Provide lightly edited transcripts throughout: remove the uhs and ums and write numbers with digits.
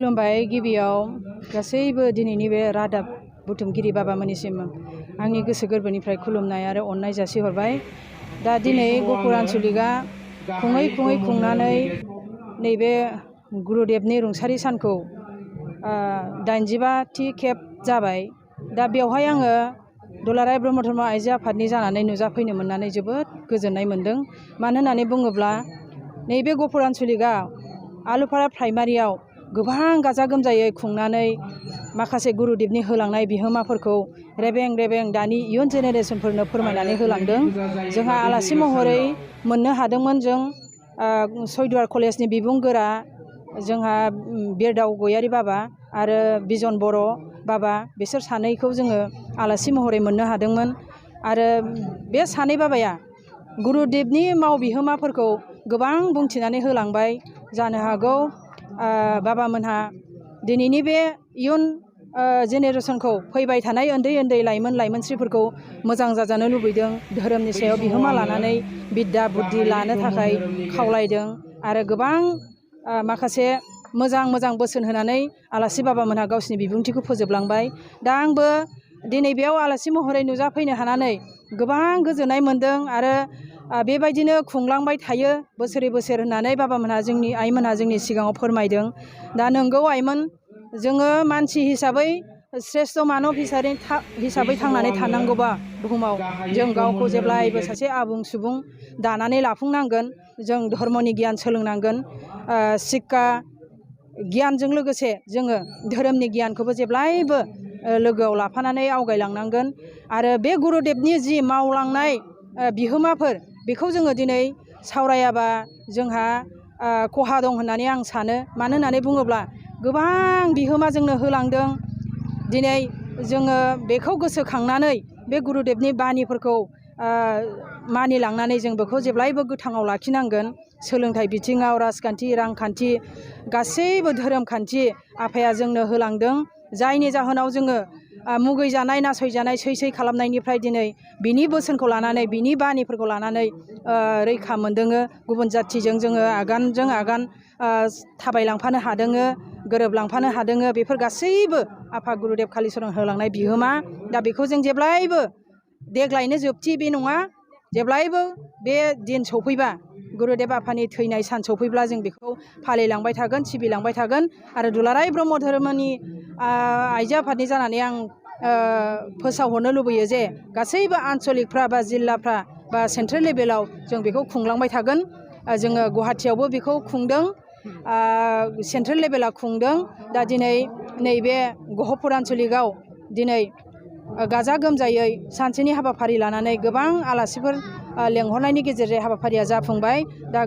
खुलुमबाय। गिबियाव गासैबो दिनैनि बे रादाब बुथुमगिरि बाबामोननिसिम आंनि गोसो गोरबोनिफ्राय खुलुमनाय आरो अननाय जासिहरबाय। दा दिनै गहपुर आन्चलिकआ खुङै खुंनानै नैबे गुरुदेबनि रुंसारि सानखौ 85थि खेब जाबाय। दा बेवहाय आङो दुलाराय ब्रह्म धर्म आइजो आफादनि जानानै नुजाफैनो मोननानै जोबोद गोजोननाय मोन्दों। मानो होननानै बुङोब्ला नैबे गहपुर आन्चलिकआ आलुफारा प्राइमारियाव गोबां गाजा गोमजायै खुंनानै माखासे गुरुदेबनि होलांनाय बिहोमाफोरखौ रेबें दानि इयुन जेनेरेसनफोरनो फोरमायनानै होलांदों। जोंहा आलासि महरै मोननो हादोंमोन जों सयदुवार कलेजनि बिबुंगोरा जोंहा बिरदाव गयारि बाबा आरो बिजन बर' बाबा, बिसोर सानैखौ जोङो आलासि महरै मोननो हादोंमोन। आरो बे सानै बाबाया गुरुदेबनि माव बिहोमाफोरखौ गोबां बुंथिनानै होलांबाय। जानो हागौ बाबामोनहा दिनैनि बे इयुन जेनेरेसनखौ फैबाय थानाय उन्दै लाइमोनस्रिफोरखौ मोजां जाजानो लुबैदों। धोरोमनि सायाव बिहोमा लानानै बिद्दा बुद्धि लानो थाखाय खावलायदों आरो गोबां माखासे मोजां बोसोन होनानै आलासि बाबामोनहा गावसिनि बिबुंथिखौ फोजोबलांबाय। दा आंबो दिनै बेयाव आलासि महरै नुजाफैनो हानानै गोबां गोजोननाय मोन्दों आरो बेबायदिनो खुंलांबाय थायो बोसोरै बोसोर होननानै बाबामोनहा आइमोनहा जोंनि सिगाङाव फोरमायदों। दा नंगौ आइमोन, जोङो मानसि हिसाबै श्रेष्ठ मानब हिसाबै थांनानै थानांगौबा बुहुमाव जों गावखौ जेब्लायबो सासे आबुं सुबुं दानानै लाफुंनांगोन। जों धर्मनि गियान सोलोंनांगोन। शिक्षा गियानजों लोगोसे जोङो धोरोमनि गियानखौबो जेब्लायबो लोगोआव लाफानानै आवगायलांनांगोन। आरो बे गुरुदेबनि जि मावलांनाय बिहोमाफोर बेखौ जोङो दिनै सावरायाबा जोंहा खहा दं होननानै आं सानो। मानो होननानै बुङोब्ला गोबां बिहोमा जोंनो होलांदों। दिनै जोङो बेखौ गोसोखांनानै बे गुरुदेबनि बानिफोरखौ मानिलांनानै जों बेखौ जेब्लायबो गोथाङाव लाखिनांगोन। सोलोंथाइ बिथिङाव, राजखान्थि, रांखान्थि, गासैबो धोरोम खान्थि आफाया जोंनो होलांदों। जायनि जाहोनाव जोङो मुगैजानाय, नासयजानाय, सै खालामनायनिफ्राय दिनै बिनि बोसोनखौ लानानै, बिनि बानिफोरखौ लानानै रैखा मोनदोङो। गुबुन जाथिजों जोङो आगानजों आगान थाबायलांफानो हादोङो, गोरोबलांफानो हादोङो। बेफोर गासैबो आफा गुरुदेब कालिचरन होलांनाय बिहोमा। दा बेखौ जों जेब्लायबो देग्लायनो जोबथि बे नङा, जेब्लायबो बे दिन सफैबा, गुरुदेब आफानि थैनाय सान सफैब्ला जों बेखौ फालिलांबाय थागोन, सिबिलांबाय थागोन। आरो दुलाराय ब्रह्म धोरोमनि आइजो आफादनि जानानै आं फोसावहरनो लुबैयो जे गासैबो आन्चलिकफ्रा बा जिल्लाफ्रा बा सेन्ट्रेल लेभेलाव जों बेखौ खुंलांबाय थागोन। जोङो गुवाहाटियावबो बेखौ खुंदों, सेन्ट्रेल लेभेलाव खुंदों। दा दिनै नैबे गहपुर आन्चलिकआव दिनै गाजा गोमजायै सानसेनि हाबाफारि लानानै गोबां आलासिफोर लेंहरनायनि गेजेरजों हाबाफारिया जाफुंबाय। दा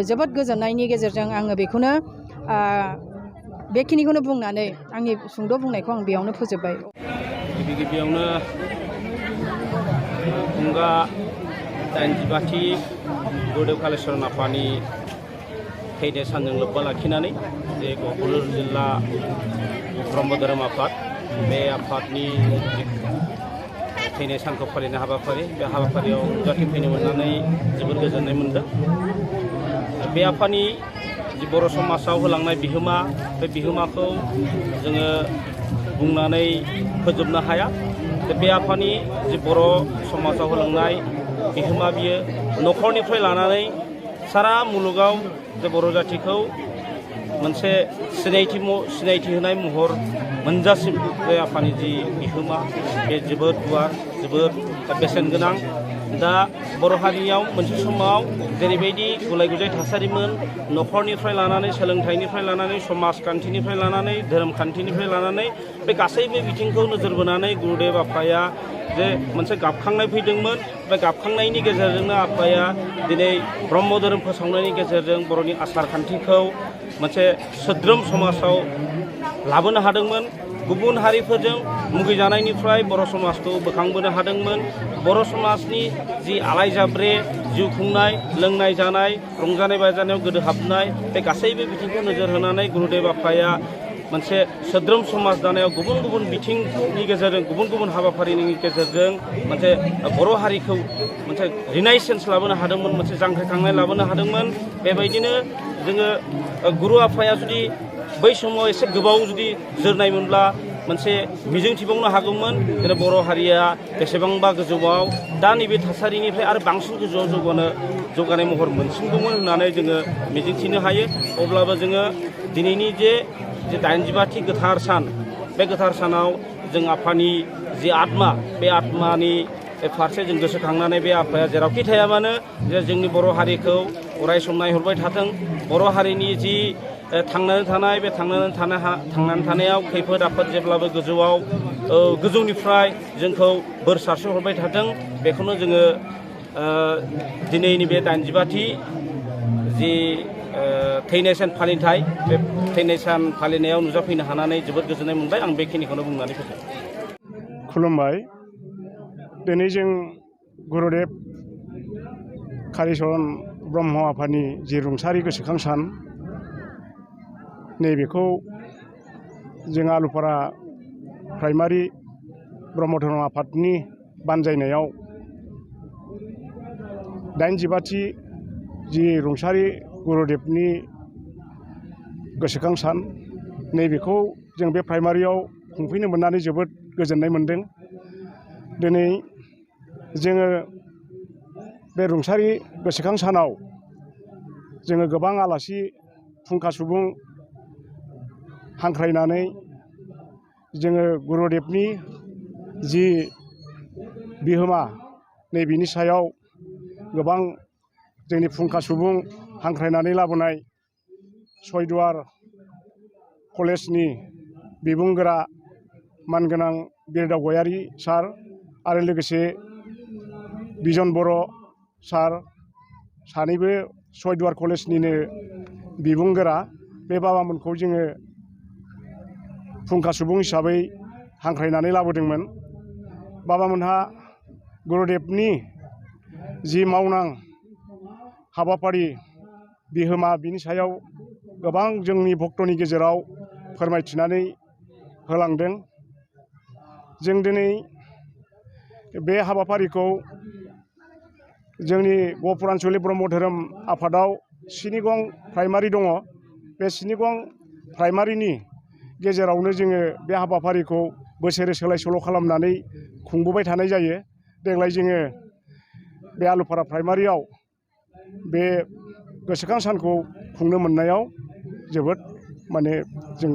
जोबोद गोजोननायनि गेजेरजों आङो बेखिनिखौनो बुंनानै आंनि सुंद' बुंनायखौ आं बेयावनो फोजोबबाय। गिबियावनो खुंगा 85थि गुरुदेब कालिचरन आफानि थैनाय सानजों लोब्बा लाखिनानै जे गहपुर जिल्ला ब्रह्म धोरोम आफाद, बे आफादनि थैनाय सानखौ फालिनाय हाबाफारि, बे हाबाफारियाव नुजाथिफैनो मोननानै जोबोद गोजोननाय मोन्दों। बे आफानि जि बर' समाजाव होलांनाय बिहोमा, बे बिहोमाखौ जोङो बुंनानै फोजोबनो हाया। बे आफानि जि बर' समाजाव होलांनाय बिहोमा, बियो न'खरनिफ्राय लानानै सारा मुलुगाव जे बर' जाथिखौ मोनसे सिनायथि होनाय महर मोनजासिम बे आफानि जि बिहोमा, बे जोबोद गुवार, जोबोद बेसेन गोनां। दा बर' हारियाव मोनसे समाव जेरैबायदि गुलाय गुजाय थासारिमोन, न'खरनिफ्राय लानानै, सोलोंथाइनिफ्राय लानानै, समाजखान्थिनिफ्राय लानानै, धोरोम खान्थिनिफ्राय लानानै बे गासैबो बिथिंखौ नोजोर बोनानै गुरुदेब आफाया जे मोनसे गाबखांनाय फैदोंमोन। बे गाबखांनायनि गेजेरजोंनो आफाया दिनै ब्रह्म धोरोम फोसावनायनि गेजेरजों बर'नि आसार खान्थिखौ मोनसे सोद्रोम समाजाव लाबोनो हादोंमोन। गुबुन हारिफोरजों मुगैजानायनिफ्राय बर' समाजखौ बोखांबोनो हादोंमोन। बर' समाजनि जि आलाय जाब्रे जिउ खुंनाय, लोंनाय जानाय, रंजानाय बाजानायाव गोदोहाबनाय, बे गासैबो बिथिंखौ नोजोर होनानै गुरुदेब आफाया मोनसे सोद्रोम समाज दानायाव गुबुन गुबुन बिथिंनि गेजेरजों, गुबुन गुबुन हाबाफारिनि गेजेरजों मोनसे बर' हारिखौ मोनसे रिनायसेन्स लाबोनो हादोंमोन, मोनसे जांख्रिखांनाय लाबोनो हादोंमोन। बेबायदिनो जोङो गुरु आफाया जुदि बै समाव एसे गोबाव जुदि जोरनायमोनब्ला मोनसे मिजिंथिबावनो हागौमोन जेरै बर' हारिया बेसेबांबा गोजौआव दा नैबे थासारिनिफ्राय आरो बांसिन गोजौआव जौगानाय महर मोनसिनगौमोन होननानै जोङो मिजिंथिनो हायो। अब्लाबो जोङो दिनैनि जे 85थि गोथार सान, बे गोथार सानाव जों आफानि जि आत्मा, बे आत्मानि फारसे जों गोसोखांनानै बे आफाया जेरावखि थाया मानो जे जोंनि बर' हारिखौ अराय सम नायहरबाय थाथों। बर' हारिनि जि थांनानै थानाय, बे थांनानै थानायाव खैफोद आफोद जेब्लाबो गोजौनिफ्राय जोंखौ बोर सारस्रि हरबाय थाथों। बेखौनो जोङो दिनैनि बे 85थि जि थैनाय सान फालिथाय, बे थैनाय सान फालिनायाव नुजाफैनो हानानै जोबोद गोजोननाय मोनबाय। आं बेखिनिखौनो बुंनानै फोजोबबाय। खुलुमबाय। दिनै जों गुरुदेब कालिचरन ब्रह्म आफानि जि रुंसारि गोसोखां सान, नैबेखौ जों आलुपारा प्राइमारि ब्रह्म धर्म आफादनि बानजायनायाव 85थि जि रुंसारि गुरुदेबनि गोसोखां सान, नैबेखौ जों बे प्राइमारियाव खुंफैनो मोननानै जोबोद गोजोननाय मोनदों। दिनै जोङो बे रुंसारि गोसोखां सानाव जोङो गोबां आलासि फुंखा सुबुं हांख्रायनानै जोङो गुरुदेबनि जि बिहोमा, नैबेनि सायाव गोबां जोंनि फुंखा सुबुं हांख्रायनानै लाबोनाय सयदुवार कलेजनि बिबुंगोरा मानगोनां बिरदाव गयारि सार आरो लोगोसे बिजन बर' सार, सानैबो सयदुवार कलेजनिनो बिबुंगोरा, बे बाबामोनखौ जोङो फुंखा सुबुं हिसाबै हांख्रायनानै लाबोदोंमोन। बाबामोनहा गुरुदेबनि जि मावनां हाबाफारि बिहोमा, बिनि सायाव गोबां जोंनि भक्तनि गेजेराव फोरमायथिनानै होलांदों। जों दिनै बे हाबाफारिखौ जोंनि गहपुर आन्सलिक ब्रह्म धोरोम आफादाव 7 गं प्राइमारि दङ। बे 7 गं प्राइमारिनि गेजेरावनो जोङो बे हाबाफारिखौ बोसोरै सोलाय सोल' खालामनानै खुंबोबाय थानाय जायो। देग्लाय जोङो बे आलुपारा प्राइमारियाव बे गोसोखां सानखौ खुंनो मोननायाव जोबोद जों